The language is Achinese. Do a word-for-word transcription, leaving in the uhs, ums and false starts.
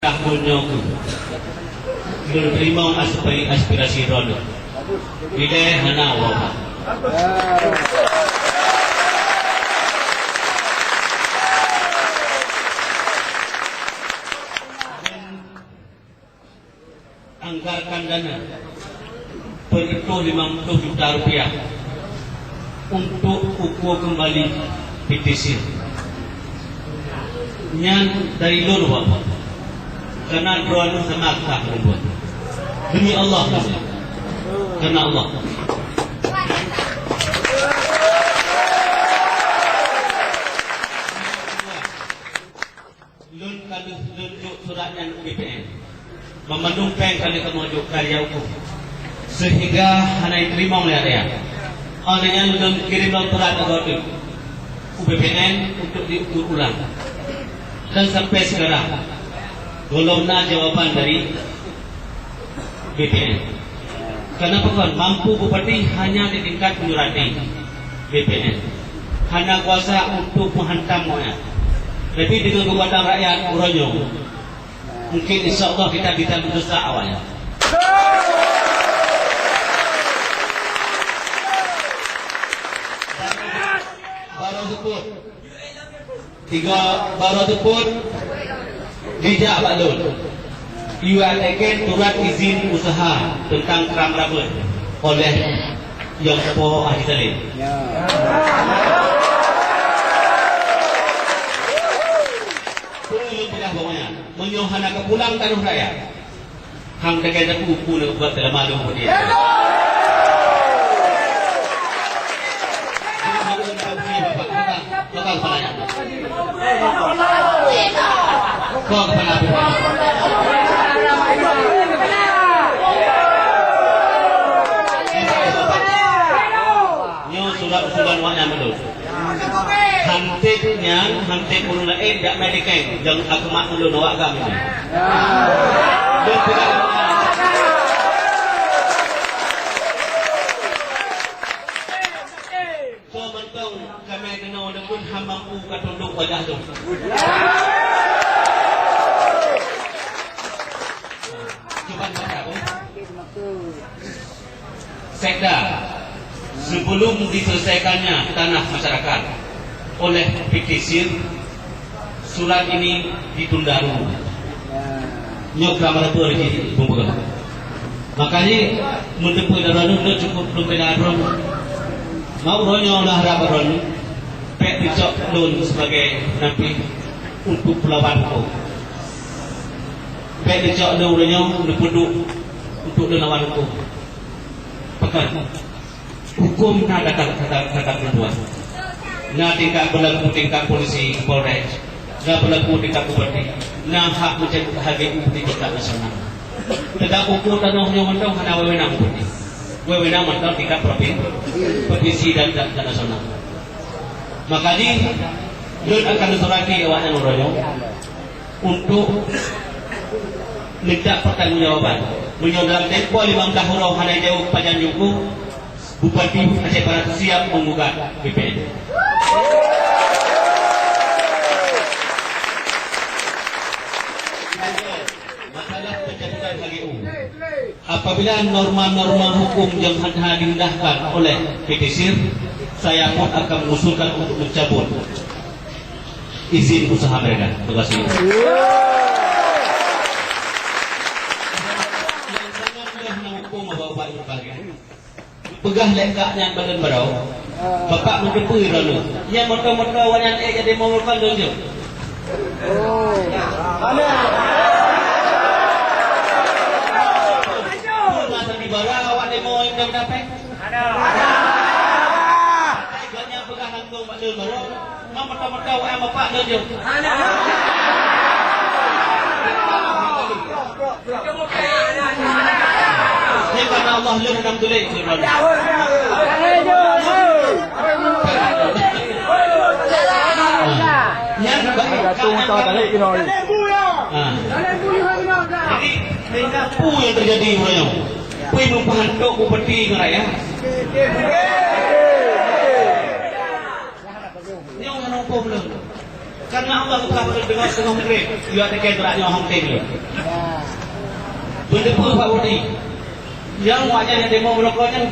Tahun nyoe keuh lôn teurimong aspirasi, aspirasi droeneuh. Ilée hana waba. Anggarkan dana peuet reutôh limong ploh juta rupiah untuk ukur keumbali P T C. Nyan dari lôn, Bapak. Karena droeneuh sama kah lôn buet. Demi Allah, karena Allah. Lôn ka lheueh lôn jok surat nyan u B P N. Meumandum péng ka lheueh kamoe jok karya huköm. Seuhingga hana jiteurimong lé rakyat. Óh lheueh nyan lôn kirém lom surat lagèe nyoe u B P N untuk diukur ulang. Dan sampai sekarang, belum na jawaban dari B P N. Kenapa kon mampu bupati hanya di tingkat menyurati B P N. Hana kuasa untuk menghantam monyet. Tapi dengan kekuatan rakyat uroe nyoe, mungkin insya Allah kita bisa mendesak awaknya. Baru sebut. Tiga, baru teupot dijak bak lôn. Iwan Eken surat izin usaha tentang keram raba oleh Yang Po Haji Salim. Ya. Peue lôn peugah bak awaknyan, meunyoe hana kapulang tanoh rakyat, hang teuka teupeu peue buet dalam malu dia. Kau kepala apa? Nyoe surat usulan awaknyan beutôi. Hantet nyan, hantet ureueng laén jak mé dikeng, nyang akeumat ulôn awak agam nyoe. Lôn peugah lôn nyan. Soe mantong kamé keunoe lôn pun hana mampu ka tundok wajah lôn. Cuba baca, Bu. Sekda, sebelum diselesaikannya tanah masyarakat oleh P T C, surat ini ditunda dulu. Nyoe ka meureupeue jih peue. Makajih meuteupeue droeneuh nyoe cukup lumpena droe. Mau uroe nyoe lah harap droeneuh, bék dicok lôn sebagai napi untuk peulawan huköm. Bék dicok lôn uroe nyoe neupeuduek untuk lôn lawan huköm. Pakon? Huköm na takat, takat, takat keuntuan. Na tingkat beulaku tingkat polisi, Polres. Na beulaku tingkat bupati. Na hak meucabut H G U di tingkat nasional. Teuka ukur tanoh nyoe mantong hana wewenang bupati. Wewenang mantong tingkat propin-, provinsi dan, dan, dan nasional. Makajih, lôn akan surati awaknyan uroe nyoe untuk minta pertanggungjawaban. Meunyoe dalam tempo limong blah uroe hana jaweueb pajan jukung, Bupati Aceh Barat siap menggugat B P N. Masalah pencabutan H G U. Apabila norma-norma hukum yang hana diindahkan oleh P T C, saya pun akan mengusulkan untuk mencabut izin usaha mereka. Terima kasih. Peugah lé kak nyan bak lôn baroe, bapak meuteupeue droeneuh. Nyang moto-moto awak nyan ék jadi moto kon lôn jeuet. Oh. Amin. Peue masa dibara awak demo nyang dapet? Ada. Gobnyan peugah langsung bak lôn baroe. Meumeuta-meuta U M bapak lôn jeuet. Nyan karena Allah lôn hana meutuléh. Nyan bak Gatueng meuta tarék keunoe. Ha. Jadi, sehingga peue nyang teujadi uroe nyoe? Peue meupahantok bupati ngon rakyat? Nyoe hana muphom lom. Karena Allah bukan mendengar setengah mungkin. Dia ada kena berat nyawa hong teng dia. Bener pun Pak Budi. Yang banyak yang demo merokok ni.